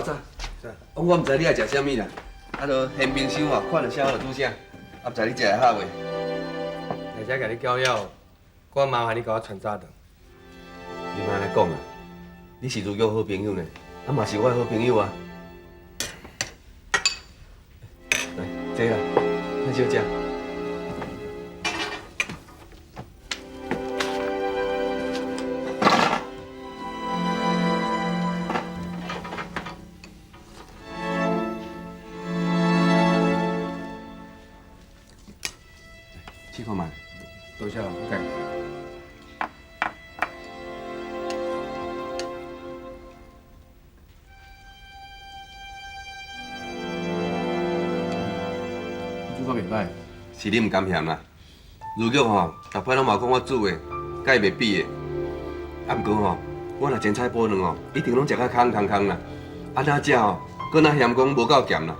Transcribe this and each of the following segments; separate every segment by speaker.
Speaker 1: 老早，我毋知你愛食啥物啦，啊，就現冰箱哦，看著啥好就煮啥，啊，毋知你食會合袂？
Speaker 2: 來遮共你攪了，閣麻煩你共我傳早頓。
Speaker 1: 你莫按呢講啊！你是如玉好朋友呢，啊嘛是我的好朋友啊。來，坐啦，咱小食。試看覓。
Speaker 2: 多謝，我家己。你煮甲袂䆀。
Speaker 1: 是你毋甘嫌啦。如玉吼，逐擺攏嘛講我煮的，佮伊袂比的。啊，毋過吼，我若煎菜脯卵吼，一定攏食甲空空空啦。啊，若食吼，閣若嫌講無夠鹹啦。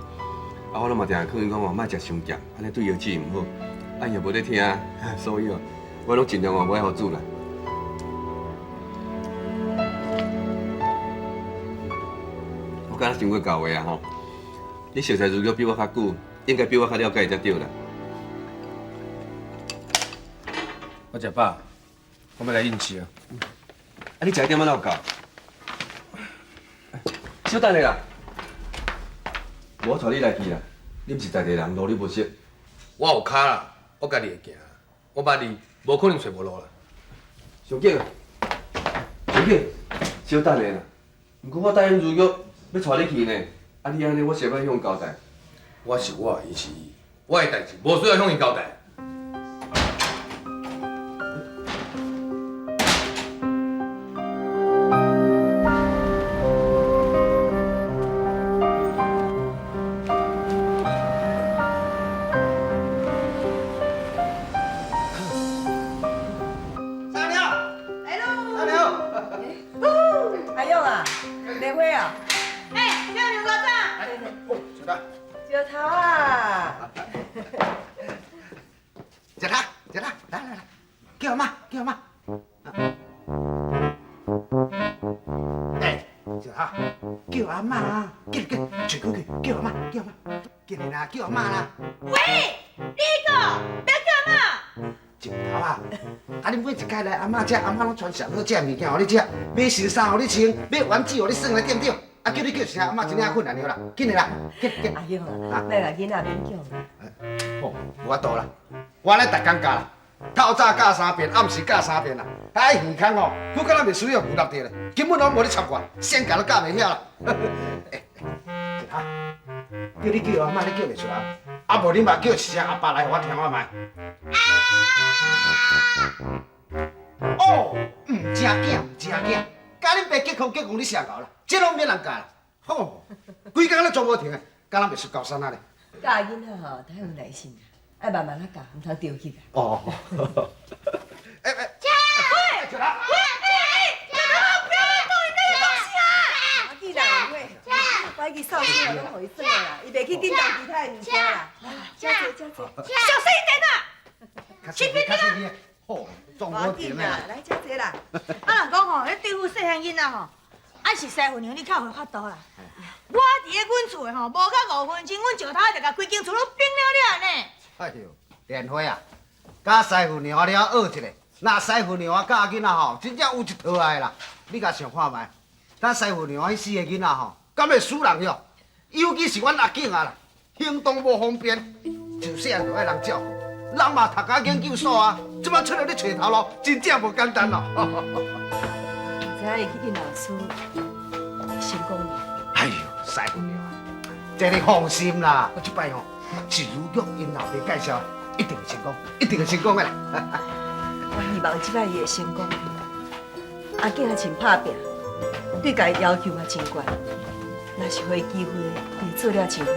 Speaker 1: 啊，我攏嘛定定勸伊講吼，莫食傷鹹，按呢對腰子毋好。啊，伊也無咧聽，所以哦，我攏盡量哦，無愛予煮啦。我敢若想過舊話啊吼，你熟似如玉比我較久，應該比我較了解才對啦。
Speaker 2: 我食飽，我欲來應酬啊。
Speaker 1: 啊，你食一點仔哪有夠？小等下啦，無我帶你來去啦。你毋是在地人，路你無熟。
Speaker 2: 我有跤啦，我家己會行。我捌字，無可能揣無路啦。
Speaker 1: 小景，小景，小等下啦。毋過我答應如玉欲帶你去呢，啊你按呢，我實欲向交代。
Speaker 2: 我是我，伊是伊，我的代誌無需要向伊交代。
Speaker 3: 三娘，
Speaker 4: 來囉，
Speaker 3: 三娘，
Speaker 4: 阿勇啊，蓮花啊，
Speaker 5: 哎，小牛哥長，
Speaker 3: 哦，小蛋，
Speaker 4: 石頭啊，
Speaker 3: 石頭，石頭，來來來，叫阿嬤，叫阿嬤。哎，石頭，叫阿嬤啊，叫叫，嘴過去，叫阿嬤，叫阿嬤，緊來啦，叫阿嬤啦。
Speaker 5: 喂，你個，欲叫阿嬤。
Speaker 3: 石頭啊，啊你每一擺來阿嬤遮，阿嬤攏傳上好食的物件予你食，買新衫予你穿，買玩具予你耍咧，對毋對？啊叫你叫一聲阿嬤真正困難了啦，緊來啦，緊緊。
Speaker 4: 阿勇啊，莫共囡仔勉強啦。
Speaker 3: 哦，無法度啦，我咧逐工教啦，透早教三遍，暗時教三遍啦。啊，耳空吼，閣敢若袂需要牛立著咧，根本攏無咧插我，先教都教袂曉啦。欸，石頭，叫你叫阿嬤，你叫袂出來？啊，無你嘛叫一聲阿爸來，予我聽看覓。哦，毋正囝，毋正囝，共恁爸激抗激抗，你啥猴啦？這攏免人教啦。吼，規工咧裝無停的，敢若袂輸高山啊咧。
Speaker 4: 教囡仔吼，得有耐心，愛慢慢仔教，毋通著急啊。
Speaker 3: 哦。欸欸。
Speaker 5: 喂，
Speaker 3: 石頭。
Speaker 5: 喂，欸，不要亂動伊那個東西啊！
Speaker 4: 無要緊啦，我去掃屉攏予伊耍啦，伊袂去叮當其他的物件啦。來，遮坐，遮坐。
Speaker 5: 小聲一點啦！
Speaker 3: 較細較細聲。吼，裝
Speaker 4: 無要
Speaker 3: 無停的。
Speaker 4: 緊啦，來遮坐啦。
Speaker 5: 啊，人講吼，彼對付細漢囡仔吼，還是師父娘你較有法度啦。我佇咧阮厝的吼，無較5分鐘，阮石頭就共規間厝攏冰了了呢。
Speaker 3: 哎喲，蓮花啊，佮師父娘了學一下，若師父娘教囡仔吼，真正有一套的啦。你共想看覓，咱師父娘彼四個囡仔吼，敢會輸人喲？尤其是阮阿景啊啦，行動無方便，自細漢就愛人照顧，人嘛讀甲研究所啊，這擺出來咧揣頭路，真正無簡單咯。
Speaker 4: 毋知影伊去應老師會成功無？
Speaker 3: 哎喲，師父娘啊，這你放心啦，我這擺吼是如玉𪜶老爸介紹，一定會成功，一定會成功的啦。
Speaker 4: 我希望這擺伊會成功。阿景也真拍拚，對家己要求嘛真懸。若是予伊機會，伊會做了真好。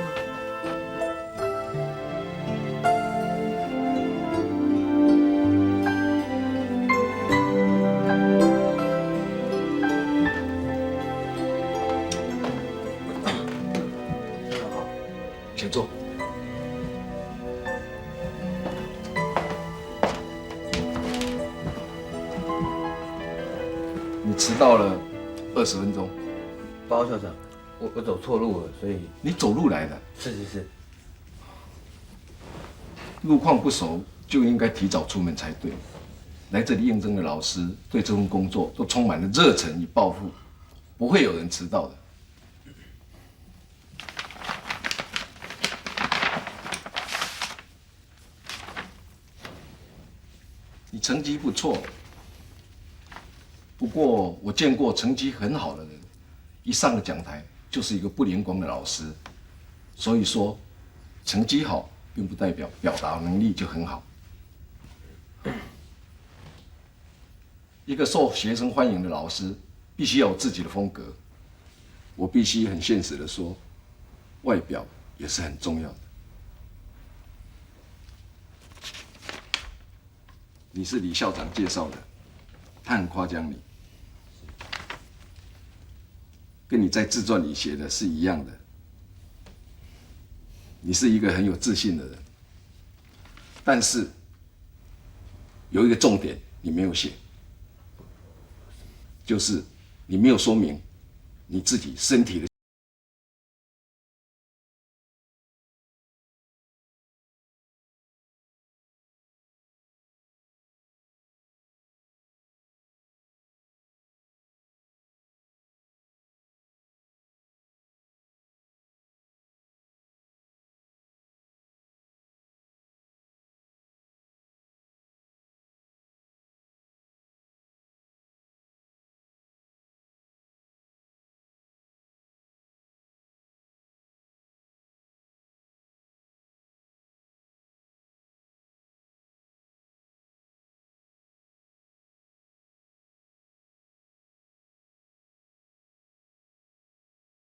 Speaker 2: 請坐。你遲到了20分鐘。
Speaker 1: 報告校長，
Speaker 2: 我走错路了，所以
Speaker 6: 你走路来的。
Speaker 2: 是是是。
Speaker 6: 路况不熟，就应该提早出门才对。来这里应征的老师对这份工作都充满了热忱与抱负，不会有人迟到的。你成绩不错，不过我见过成绩很好的人，一上了讲台就是一个不灵光的老师。所以说，成绩好并不代表表达能力就很好。一个受学生欢迎的老师，必须要有自己的风格。我必须很现实的说，外表也是很重要的。你是李校长介绍的，他很夸奖你，跟你在自传里写的是一样的。你是一个很有自信的人，但是有一个重点你没有写，就是你没有说明你自己身体的。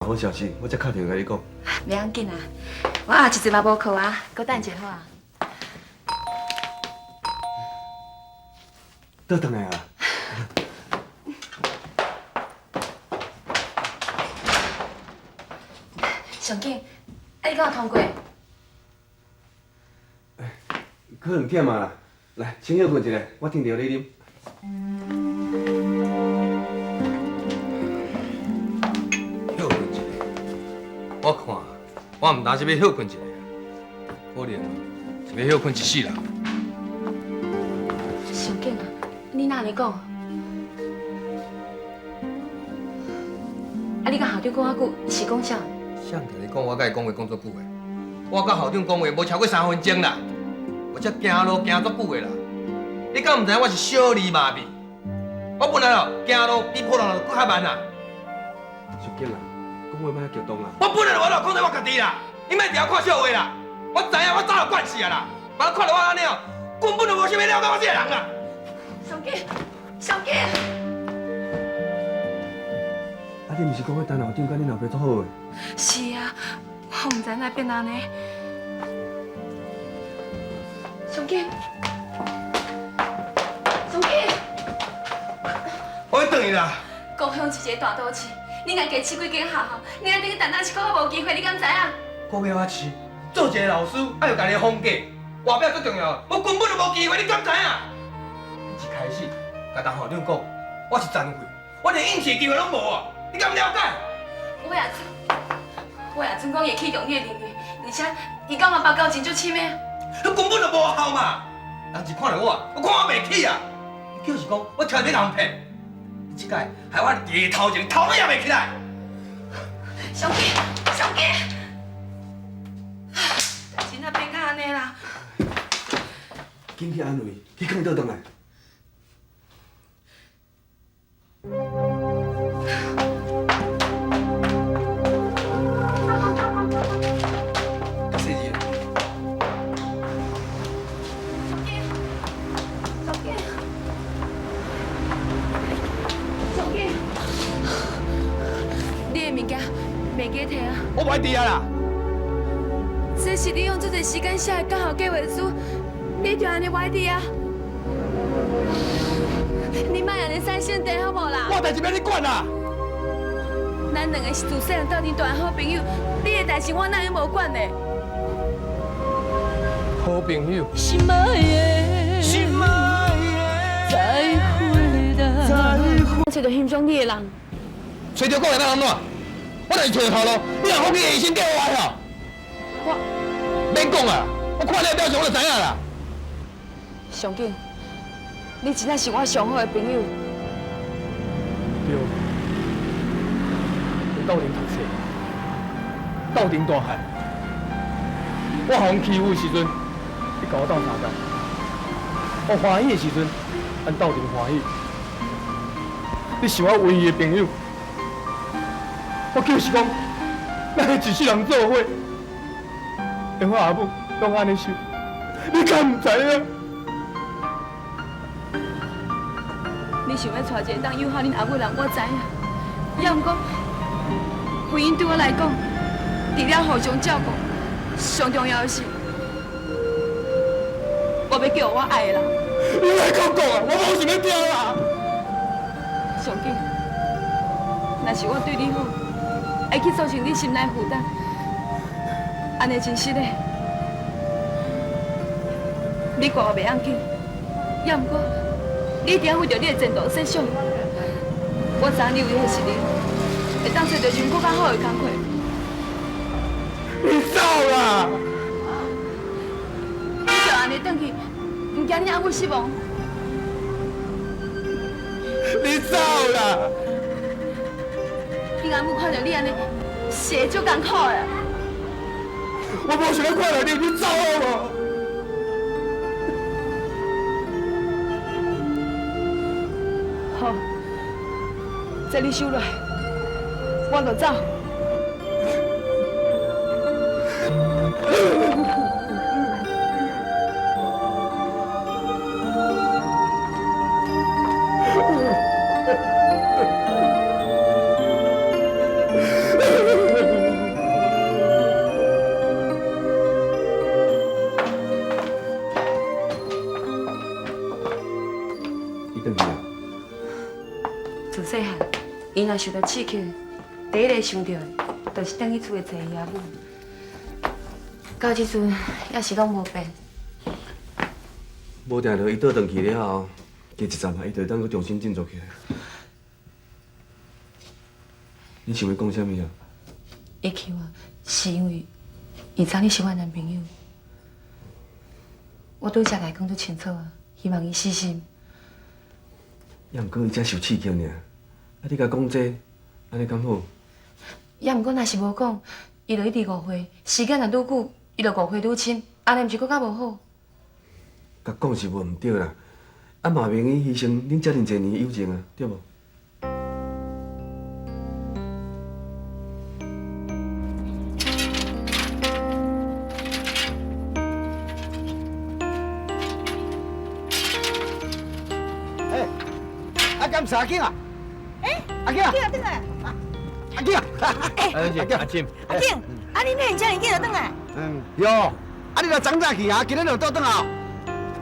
Speaker 1: 好消息，我才敲电话共你讲。
Speaker 7: 袂要紧啊，我后一阵嘛无课啊，阁等一下好啊。
Speaker 1: 倒转来啊！
Speaker 7: 上紧，啊你敢有通过？
Speaker 1: 可能忝啊啦，来，先歇睏一下，我听著你啉。
Speaker 2: 歇睏一下，我看我毋但是欲歇睏一下，可能是欲歇睏一世人。
Speaker 7: 上紧啊，你哪按呢讲？啊，你佮校长讲遐久是讲啥？
Speaker 2: 谁共你讲我佮伊讲话讲足久的？我佮校长讲话无超过3分钟啦，我才行路行足久的啦。你敢毋知影我是小儿麻痹？我本来哦行路比普通人阁较慢啦。
Speaker 1: 上紧啦，讲话莫遐激动啦。
Speaker 2: 我本来就无法度控制我家己啦，你莫定看笑话啦。我知影我早就惯势啊啦，别人看著我按呢哦，根本就无啥物了解我这个人啦。
Speaker 7: 上紧，上紧。
Speaker 1: 啊，你毋是讲彼陈校长佮恁老爸足好的？
Speaker 7: 是啊，我毋知哪会变按呢。上紧，上紧。
Speaker 2: 我欲转去啦。
Speaker 7: 故乡是一个大都市，你若加试几间学校，你按呢去台南市阁较无机会，你敢知影？
Speaker 2: 阁欲我试，做一个老师，爱有家己的风格，外表最重要，我根本就无机会，你敢知影？一开始，共陈校长讲，我是残废，我连应试机会拢无啊！你敢了解？
Speaker 7: 我也准讲伊会器重你的能力，而且伊感觉包交情足深的。
Speaker 2: 彼根本就无效嘛！人一看著我，我看我袂起啊！伊就是讲我听你人骗，你这摆害我伫头前头也袂起来。
Speaker 7: 小姐，小姐，代志哪变到按呢啦？
Speaker 1: 紧去安慰，去囥倒转来。
Speaker 2: 细腻。
Speaker 7: 小姐，小姐，你的物件袂记摕啊？
Speaker 2: 我无爱伫啊啦！
Speaker 7: 这是你用足济时间写的教学计划书，你就按呢歪伫啊？你莫按呢使性地好无啦？
Speaker 2: 我代志免你管啦！
Speaker 7: 咱两个是自细汉斗阵大的好朋友，你的代志我哪会无管呢？
Speaker 2: 好朋友。
Speaker 8: 心爱的，
Speaker 2: 心爱
Speaker 8: 的，再会啦。
Speaker 7: 我揣著欣赏你的人。
Speaker 2: 揣著讲会当按怎？我就是揣著頭路，你若放棄犧牲計劃哦。
Speaker 7: 我
Speaker 2: 免講啊，我看你的表情我就知影啦。
Speaker 7: 上緊，你真正是我上好的朋友。
Speaker 9: 對，阮鬥陣讀冊，鬥陣大漢。我予人欺負的時陣，你共我鬥相共；我歡喜的時陣，咱鬥陣歡喜。你是我唯一的朋友，我就是講，咱會一世人做伙，連我阿母攏按呢想，你敢毋知影？
Speaker 7: 你想欲娶一个當誘惑恁阿母的人，我知影。也毋過，婚姻對我來講，除了互相照顧，上重要的是，我欲叫我愛的人。
Speaker 9: 你莫閣講啊！我無想欲聽啦。
Speaker 7: 上緊，若是我對你好，會去造成你心內負擔，按呢真實的，你怪我袂要緊，也毋過，你一定為著你的前途設想。我知影你有彼个實力，會當揣著一份閣較好的工課。
Speaker 9: 你走啦！
Speaker 7: 你就按呢轉去，毋驚你阿母失望。
Speaker 9: 你走啦！
Speaker 7: 你阿母看著你按呢，是會足艱苦的。
Speaker 9: 我無想欲看著你，你走好無？
Speaker 7: 好，這你收落，我就走。
Speaker 1: 伊轉去啊？
Speaker 7: 自細漢，伊若受著刺激，第一个想著的，就是轉去厝內揣伊阿母。到這陣也是攏無變。
Speaker 1: 無定著伊倒轉去了後，加一站啊，伊就會當閣重新振作起來。你想欲講啥物啊？
Speaker 7: 伊氣我是因為伊知你是我男朋友。我拄才來講足清楚啊，希望伊死心。
Speaker 1: 也毋過伊才受刺激爾，啊你共講這，按呢敢好？
Speaker 7: 也毋過若是無講，伊就一直誤會，時間若愈久，伊就誤會愈深，按呢毋是閣較無好？
Speaker 1: 共講是無毋對啦，啊嘛袂用犧牲恁遮爾濟年的友情啊，對無？
Speaker 3: 欸，啊，敢是阿景啊？
Speaker 5: 欸，
Speaker 3: 阿景啊，
Speaker 5: 阿景，轉來。
Speaker 3: 阿景啊，
Speaker 9: 阿景，阿景，
Speaker 5: 阿景，啊你哪會遮爾緊就轉來？
Speaker 3: 嗯，喲，啊你若早早去啊，今日就倒轉來哦。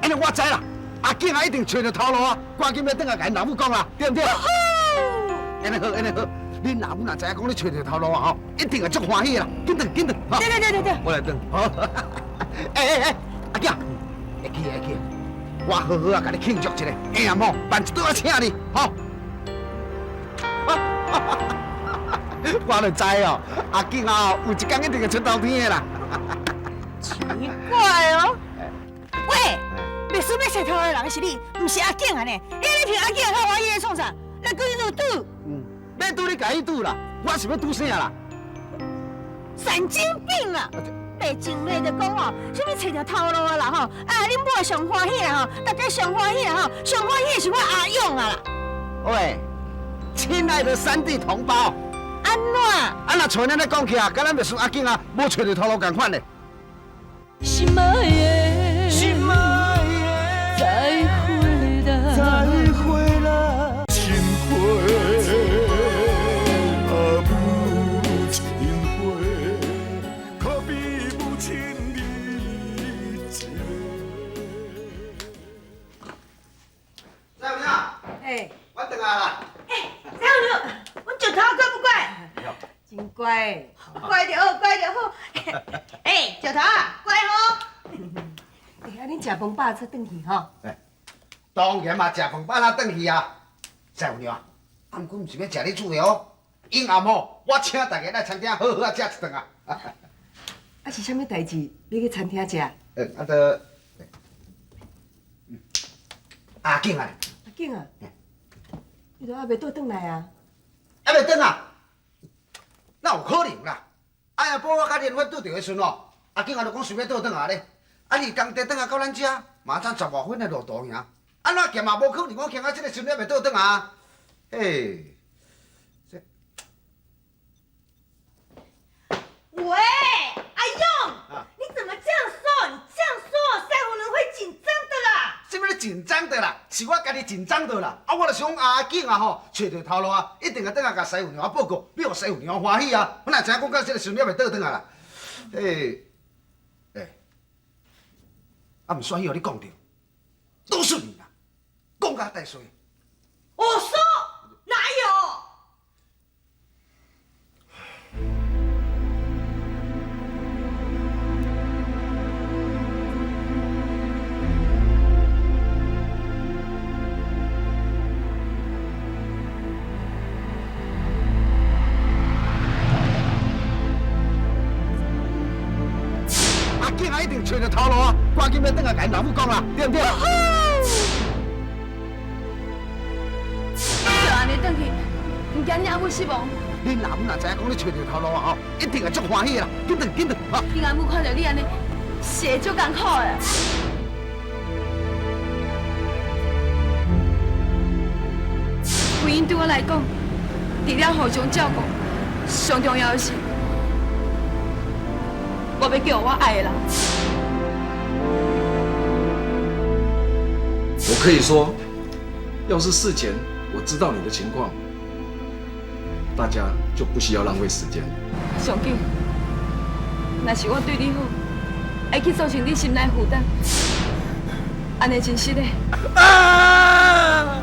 Speaker 3: 因為我知啦，阿景啊一定揣著頭路啊，趕緊欲轉來共𪜶老母講啦，對毋對？按呢好，按呢好，恁老母若知影講你揣著頭路啊吼，一定會足歡喜的啦。緊轉，緊轉，
Speaker 5: 對對對對對，
Speaker 2: 我來轉。
Speaker 3: 好。欸欸欸，阿景，會記會記，我好好啊，共你慶祝一下，下暗吼辦一頓仔請你，吼。我就知哦，阿景啊，有一天一定會出頭天的啦。
Speaker 5: 奇怪哦，喂，袂輸欲踅頭的人是你，毋是阿景啊呢？你按呢評阿景較歡喜咧創啥？來叫你賭。
Speaker 3: 嗯，欲賭你家己賭啦，我是欲賭啥啦？
Speaker 5: 神經病啊！白前咧就講吼，啥物揣著頭路啊啦吼，啊恁某上歡喜啦吼，大家上歡喜啦吼，上歡喜的是我阿勇啊啦。
Speaker 3: 喂，親愛的三地同胞，
Speaker 5: 按怎？
Speaker 3: 啊若像恁按呢講起啊，佮咱袂輸阿景啊，無揣著頭路仝款咧。
Speaker 8: 心愛的，
Speaker 10: 心愛的，
Speaker 8: 再會啦，
Speaker 10: 再會啦，親回阿母親回，可比母親你一个。
Speaker 3: 师傅娘，
Speaker 4: 欸，
Speaker 3: 我转来啦。
Speaker 5: 欸，师傅娘，阮石頭乖不乖？真乖，乖就好，乖就好。欸，石頭啊，乖吼。
Speaker 4: 欸，啊，恁食飯飽才轉去吼？
Speaker 3: 欸，當然嘛，食飯飽才轉去啊。師傅娘，啊，毋過毋是欲食你煮的哦，英暗吼，我請大家來餐廳好好仔食一頓啊。
Speaker 4: 啊是啥物代誌？欲去餐廳食？
Speaker 3: 啊，都阿景啊，
Speaker 4: 阿景啊，伊都猶未倒轉來啊？
Speaker 3: 猶未轉啊？哪有可能啦？啊阿寶我佮連輝拄著的時陣哦，阿景啊就講想欲倒轉來咧。啊，伊工地轉來到咱遮，嘛才十外分的路途爾，按怎行嘛無可能講行到這个時陣猶未倒轉啊？嘿，這
Speaker 5: 喂，阿勇，你怎麼這樣說？你這樣說，師傅人會緊張的啦。
Speaker 3: 啥物咧緊張的啦？是我家己緊張的啦。啊，我就是講阿景啊吼，揣著頭路啊，一定會轉來共師父娘報告，欲予師父娘歡喜啊。我哪知影講到這个時陣猶未倒轉來啦？嘿，欸，啊，毋煞去予你講著，都是你啦，講甲大細。
Speaker 5: 我說哪有？
Speaker 3: 阿景啊，一定揣著頭路啊，趕緊欲轉來共𪜶老母講啦，對毋對？
Speaker 7: 就按呢轉去，毋驚恁阿母失望。
Speaker 3: 恁老母若知影講你揣著頭路啊吼，一定會足歡喜的啦！緊轉，緊轉，哈！
Speaker 7: 恁阿母看著你按呢，是會足艱苦的。婚姻對我來講，除了互相照顧，上重要的是，我欲叫我愛的人。
Speaker 6: 我可以說，要是事前我知道你的情況，大家就不需要浪費時間。
Speaker 7: 上緊，若是我對你好，會去造成你心內負擔，按呢真實的。
Speaker 10: 啊。